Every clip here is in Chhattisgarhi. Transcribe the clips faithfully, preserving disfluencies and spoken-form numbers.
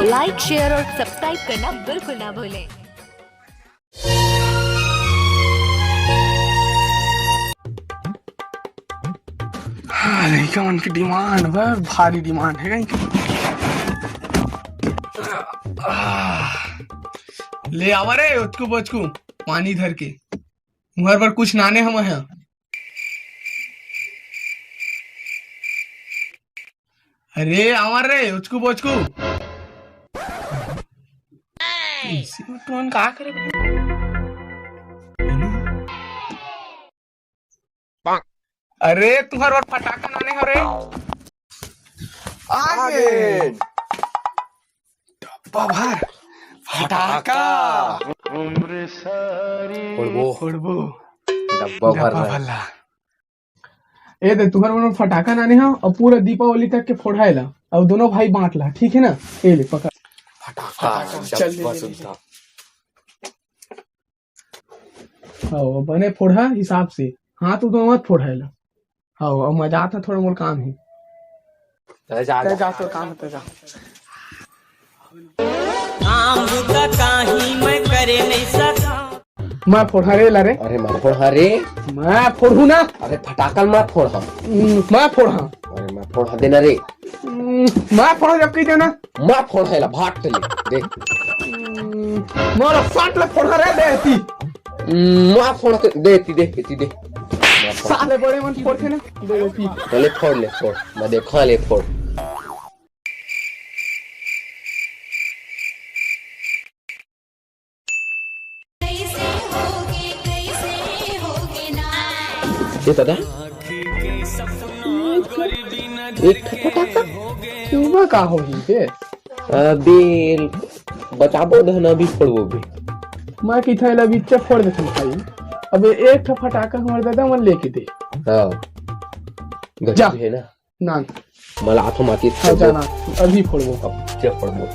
लाइक, शेयर और सब्सक्राइब करना बिल्कुल ना भूलें। हाँ, लइका मन के डिमांड बर भारी डिमांड हे कहीं। आह, ले आवा रे ओचकू बोचकू पानी धर के, तुम्हर बर कुछ लाने हवंव। अरे आवा रे ओचकू बोचकू। तुमन का करे? अरे तुम्हर बर फटाका लाने हवंव रे। आगे। डब्बा भर फटाका। फोड़बो। फोड़बो। डब्बा भर डब्बा भर। भर ला। ए दे, तुम्हर बर फटाका लाने हवंव अउ पूरा दीपावली तक के फोड़हा एला, अउ दोनों भाई बांट ला, ठीक हे ना? ए ले पकड़। फटाका, फटाका, चल, ले, डब्बा ले, ले, ले। सुद्धा। हाँ, बने फोड़हा हिसाब से, हाथ उदो मत फोड़हा एला। हाँ, अउ मैं जात हंव, थोड़ा मोर काम हे। तैं जा, तैं जा। जा, तोर काम हे, तैं जा। काम बुता काही मैं करे नहीं सका। मैं फोड़हा रे ला रे। अरे मैं फोड़हा रे। मैं फोड़हूं ना। अरे फटाका ल मैं फोड़हा। हम्म, मैं फोड़हा। अरे मैं फोड़हा दे ना रे। हम्म, मैं फोड़हा जब कहि देना। मैं फोड़हा ला भाट ले दे। हम्म, मोर साट ले फोड़हा रे दे एती। हम्म, मैं फोड़हा दे एती दे, एती दे। मैं फोड़हा। साले बड़े मन फोड़थे ना, दे एती। तो ले फोड़ ले, फोड़। मैं देखा ले फोड़। ए दादा, एक ठो फटाका। एमा का होही बे? अबे, बचाबो धन अभी फोड़बो बे। मैं कहिथंव एला अभी इच्चे फोड़ देथन भाई। अबे एक ठो फटाका हमर दादा मन लेके दे। हाँ। जा। गजब हे ना। ना। मला आथो माचिस हाँ, फोड़बो। जाना, अभी फोड़बो। अब क्या फोड़बो?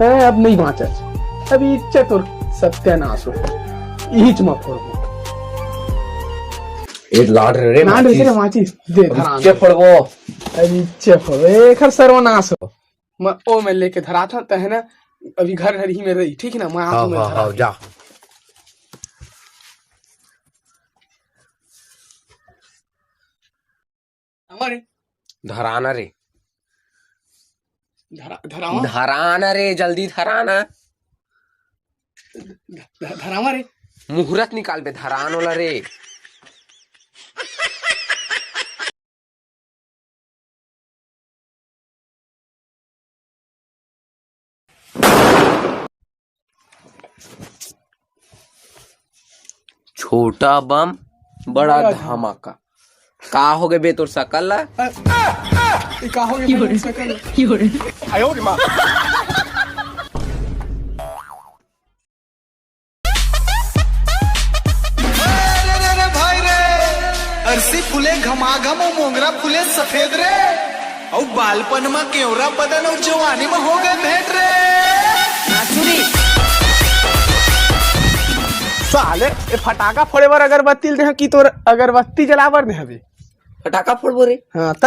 हैं, अब नहीं बाँचस। अभी इच्चे तोर सत्यानाश हो। इहिच म फोड़बो। ए लाड रे, ना, माचिस। रे, माचिस। दे, अब धरा इच्चे दे। फोड़बो। अभी इच्चे फोड़बो। एखर सर्वनाश हो। मैं, ओ, मैं लेके धराथंव, तहे ना, अभी घर, घर ही में रही, ठीक है ना? मैं हाँ, आथो में हाँ, धरा हाँ, दे। जा। धरावा रे। धराना रे। धरा-, धरावा? धराना रे, जल्दी धराना। ध-, ध-, धरावा रे। मुहूर्त निकाल बे, धरान वाला रे। छोटा बम, बड़ा बड़ा धमाका। का हो गे बे तोर सकल ला? अ, अ, अ, ये का हो गे बे तोर सकल ला? आयो रे माँ। अरे रे रे भाई रे, अरसी फूले घमाघम अउ मोंगरा फूले सफेद रे, अउ बालपन म केवरा बदन अउ जवानी म हो गए भेंट रे। नाचुरी। साले, ए फटाका फोड़े बर अगरबत्ती ल देह कि तोर अगरबत्ती जला बर देह बे? फटाका फोड़बो रे। हाँ, त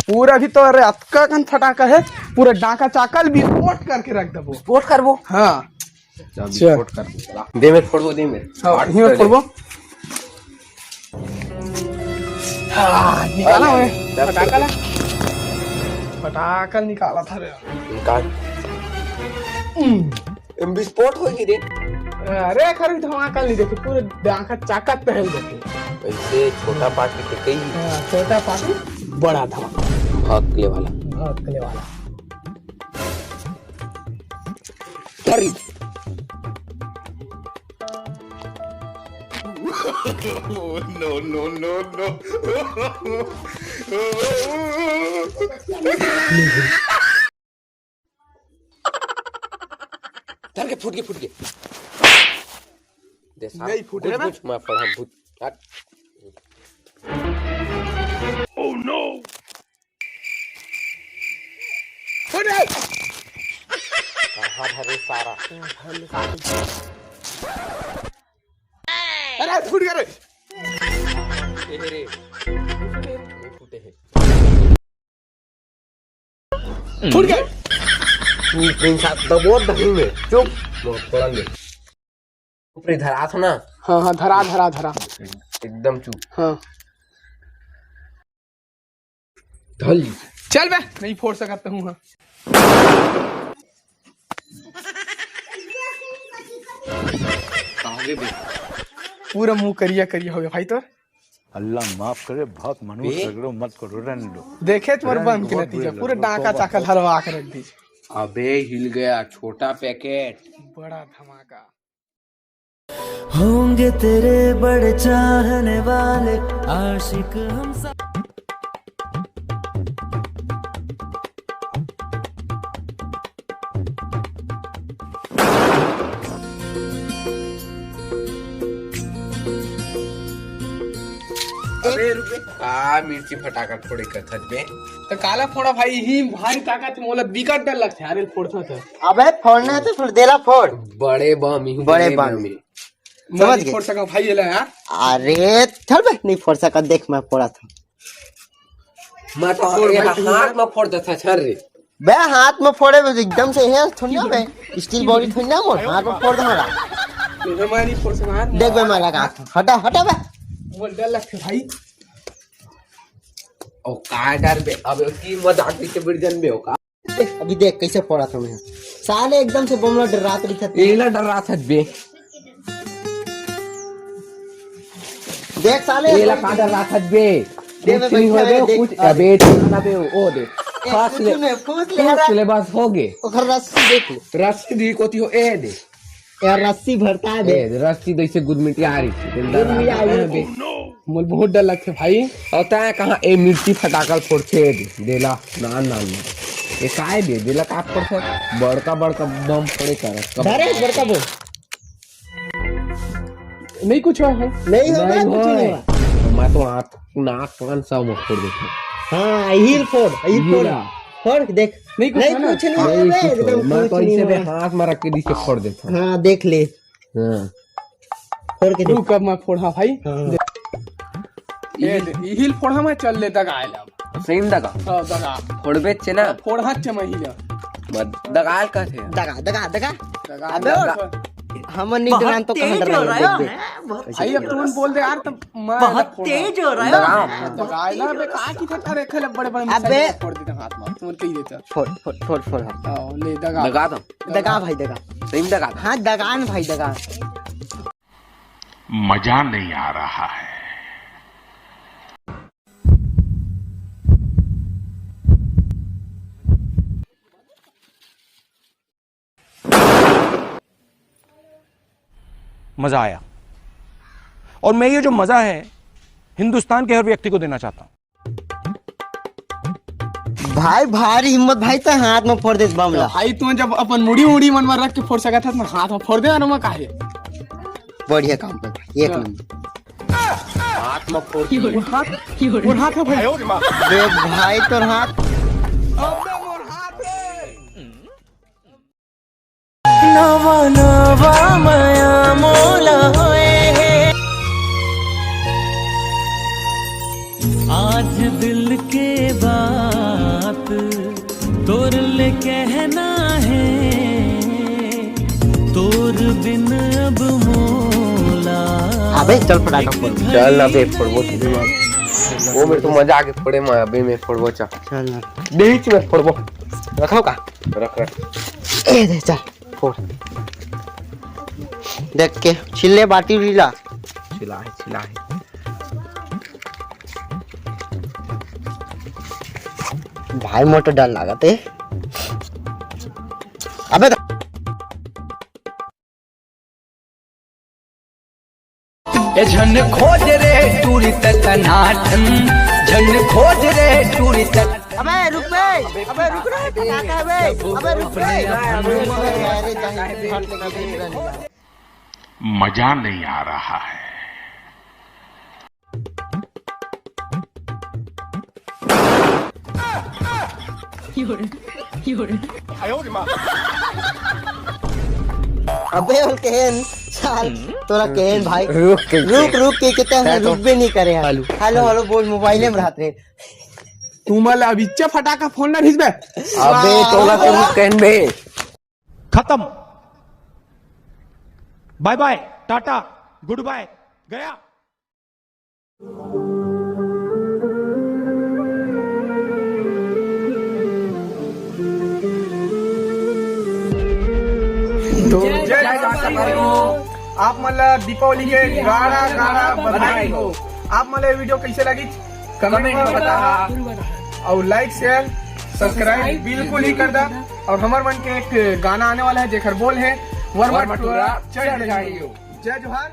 पूरा भी तो, अरे, अतका कन फटाका हे, पूरा डाका चाका ल विस्फोट करके रख देबो। विस्फोट करबो? हाँ। चल, चल। विस्फोट कर दे, चला। दे में फोड़बो, दे में। हाँ, फाट इही में करे। फोड़बो। हाँ, निकाला अरे, ओए। दस फटाका ला। फटाका निकाला था रे। निकाल। हम्म। एम विस्फोट होही रे। अरे, खरी धमाका नहीं देखे, पूरे डाका चाका पहन देखे। ऐसे छोटा पार्टी के कई। हाँ, छोटा पार्टी, बड़ा धमाका। भड़कले वाला। भड़कले वाला। अरे। No, no, no, no। धर के फूट के, फूट के। दे साला, नहीं फूटे भूत, ना। भूत, मैं पढ़ा भूत। हट। Oh no। फूट गए। कहाँ धरे सारा? अरे फूट गए रे। ए रे। नहीं फूटे है। फूट गए। तू प्रिंस साहब दबो दही में। चुप। मोर फोड़न दे। ऊपरे धरात हो ना। हाँ, हाँ, धरा, धरा, धरा। एकदम चुप। हाँ। धल। चल बे, नहीं फोड़ सकत हूँ। हाँ। कहाँ गे बे? पूरा मुंह करिया करिया हो गया भाई तोर। अल्लाह माफ करे, बहुत मनुष्य बे? सगरो मत करो, रहने दो। देखे तुम्हारे रहने बम दो, के बहुत नतीजा, बुरे पूरे लगे, डाका तौबा, चाका तौबा। हलवा के रख दी। अबे हिल गया छोटा पैकेट। बड़ा धमाका। होंगे तेरे बड़े चाहने वाले आशिक हम सब। अबे रुक बे, का मिर्ची फटाका फोड़े कथत बे? त काला फोड़ा भाई, ही भारी ताकत हे, मोला बिकट डर लगथे, अरे फोड़थस त। अबे फोड़ना हे त फोड़, देला फोड़। बड़े बम ही, बड़े बड़े बम। बम ही। समझ मैं नहीं गए? फोड़ सका भाई, ये ला यार। अरे चल बे, नहीं फोड़ सका, देख मैं फोड़ा था। मैं तो फोड़ ये भाई, हाथ में फोड़ देता छर रे। बे हाथ में फोड़े बे, एकदम से है थोड़ी ना बे, स्टील बॉडी थोड़ी ना मोर, हाथ में फोड़ दे मारा। नहीं, मैं नहीं फोड़ सका यार। देख बे मैं लगा था, हटा, हटा बे। मोर डर लगथे भाई। ओ का डर बे, अब की मजाक पीछे बढ़ जान बे, ओ का? देख, अभी देख कैसे फोड़ा था मैं। साले एकदम से बमला डरात रही था। एला डरात हस बे। देख साले। एला का डरात हस बे? देख, कुछ नहीं हो देख, बे, देख, कुछ, अरे। अबे, चुप ना बे, ओ दे। ए, फंस कुछ ले। नहीं, फंस ले, फंस अरे। ले, बस हो गे। ओकर रस्सी देख ले। रस्सी दी कोती हो, ए दे। यार रस्सी भरता है बे। ए, रस्सी तो इसे गुदमिटिया रही। गुदमिटिया रही। बे। मोर बहुत डर लगथे भाई। अउ तैं कहाँ ए मिर्ची फटाका ल फोड़थे दे, देला, नान, नान, नान। ए काय बे, देला का फोड़थे? बड़का, बड़का बम फोड़े कर। अरे, बड़का बम। नहीं कुछ हुआ है। नहीं होगा, नहीं कुछ हुआ नहीं है। हुआ। मैं तो आँख, नाक, कान सब में फोड़ देता हूँ। हाँ, हील फोड़, हील फोड़। हीला। फोड़, देख। नहीं कुछ नहीं, हुआ ना? कुछ नहीं नहीं हुआ, कुछ एकदम हुआ। मैं कुछ तो नहीं इसे हुआ। हाथ में रख के इसे फोड़ देता हूँ। हाँ, देख ले। हाँ। फोड़ के देख। रुक, अब मैं फोड़हा भाई। हाँ। देख। ए, दे, इहिल फोड़हा मैं चल ले दगा आए ला। सही में दगा? हाँ, दगा। फोड़बे चे ना? फोड़हा चे मैं ही ना। मत दगाल का थे। दगा, दगा, दगा। दगा। अबे दगा। और हमन नहीं बहुत डरान तो कहाँ तेज डरान हो रहा है, देख, देख। हैं? बहुत भाई, अब तेज हो तुम रहा है। बोल दे यार, तो मैं बहुत फोड़हा। तेज हो रहा है। दगा। दगा आए ला, अबे कहाँ की था, अरे, खेल बड़े, बड़े अबे। मिसाइल फोड़ देता हाथ में, तुम कही देता। फोड़, फोड़, फोड़, फोड़, हाँ। हाँ, ले दगा। दगा दो। दगा भाई, दगा। सही में दगा। हाँ, दगा न भाई, दगा। मजा नहीं आ रहा है। मजा आया। और मैं ये जो मजा है, हिंदुस्तान के हर व्यक्ति को देना चाहता हूँ। भाई, भारी हिम्मत भाई, तो हाथ में फोड़ देत बमला। भाई, तू जब अपन मुड़ी उड़ी मन में रख के फोड़ सकत हस, ना हाथ में फोड़ दे, अरे मैं काहे? बढ़िया काम कर भाई, एक हाँ। नंबर। हाथ में फोड़ के। और हाथ, और हाथ है भाई। देख भाई, तोर हाथ। अबे मोर हाथ है। नवा नवा मया मोला होए हे। आज दिल के बात तोर ले कहना है, तोर बिन अब मोला अबे चल फटाफट फोड़। चल अबे फोड़बो तू भी मार। वो में तो मजा आके फोड़े में, अबे में फोड़बो चा। चल ना। बीच में फोड़बो। रखो का? रख, रख। ए दे, चल, फोड़। देख के, छिल्ले बाटी लीला। छिला है, छिला है। भाई, मोर तो डर लागत हे। अबे, ए झन खोज रे टूरी तक नाटन, झन खोज रे टूरी तक। अबे रुक बे, अबे रुक रे, फटाका है बे, अबे रुक बे। मजा नहीं आ रहा है। अबे, और केन, साल, तोरा केन भाई। रुक के रुक, रुक के कितना है, रुक भी नहीं करे यार। हेलो। हेलो, हेलो, बोल, मोबाइल में रहत रे। तुमन ला अभी इच्छा फटाका फोड़ना रहिस बे। अबे तोला तो कहन बे। खत्म। बाय बाय, टाटा, गुड बाय, गया। तो जय जय जगन्नाथ भाई हो। आप मन ला दीपावली के गाड़ा गाड़ा बधाई हो। आप मन ला ये वीडियो कैसे लगी, कमेंट में बताहा। और लाइक शेयर सब्सक्राइब बिल्कुल ही कर दा। और हमर मन के एक गाना आने वाला है जेकर बोल है वर्मा टूरा चढ़ जाइयो। जय जोहार।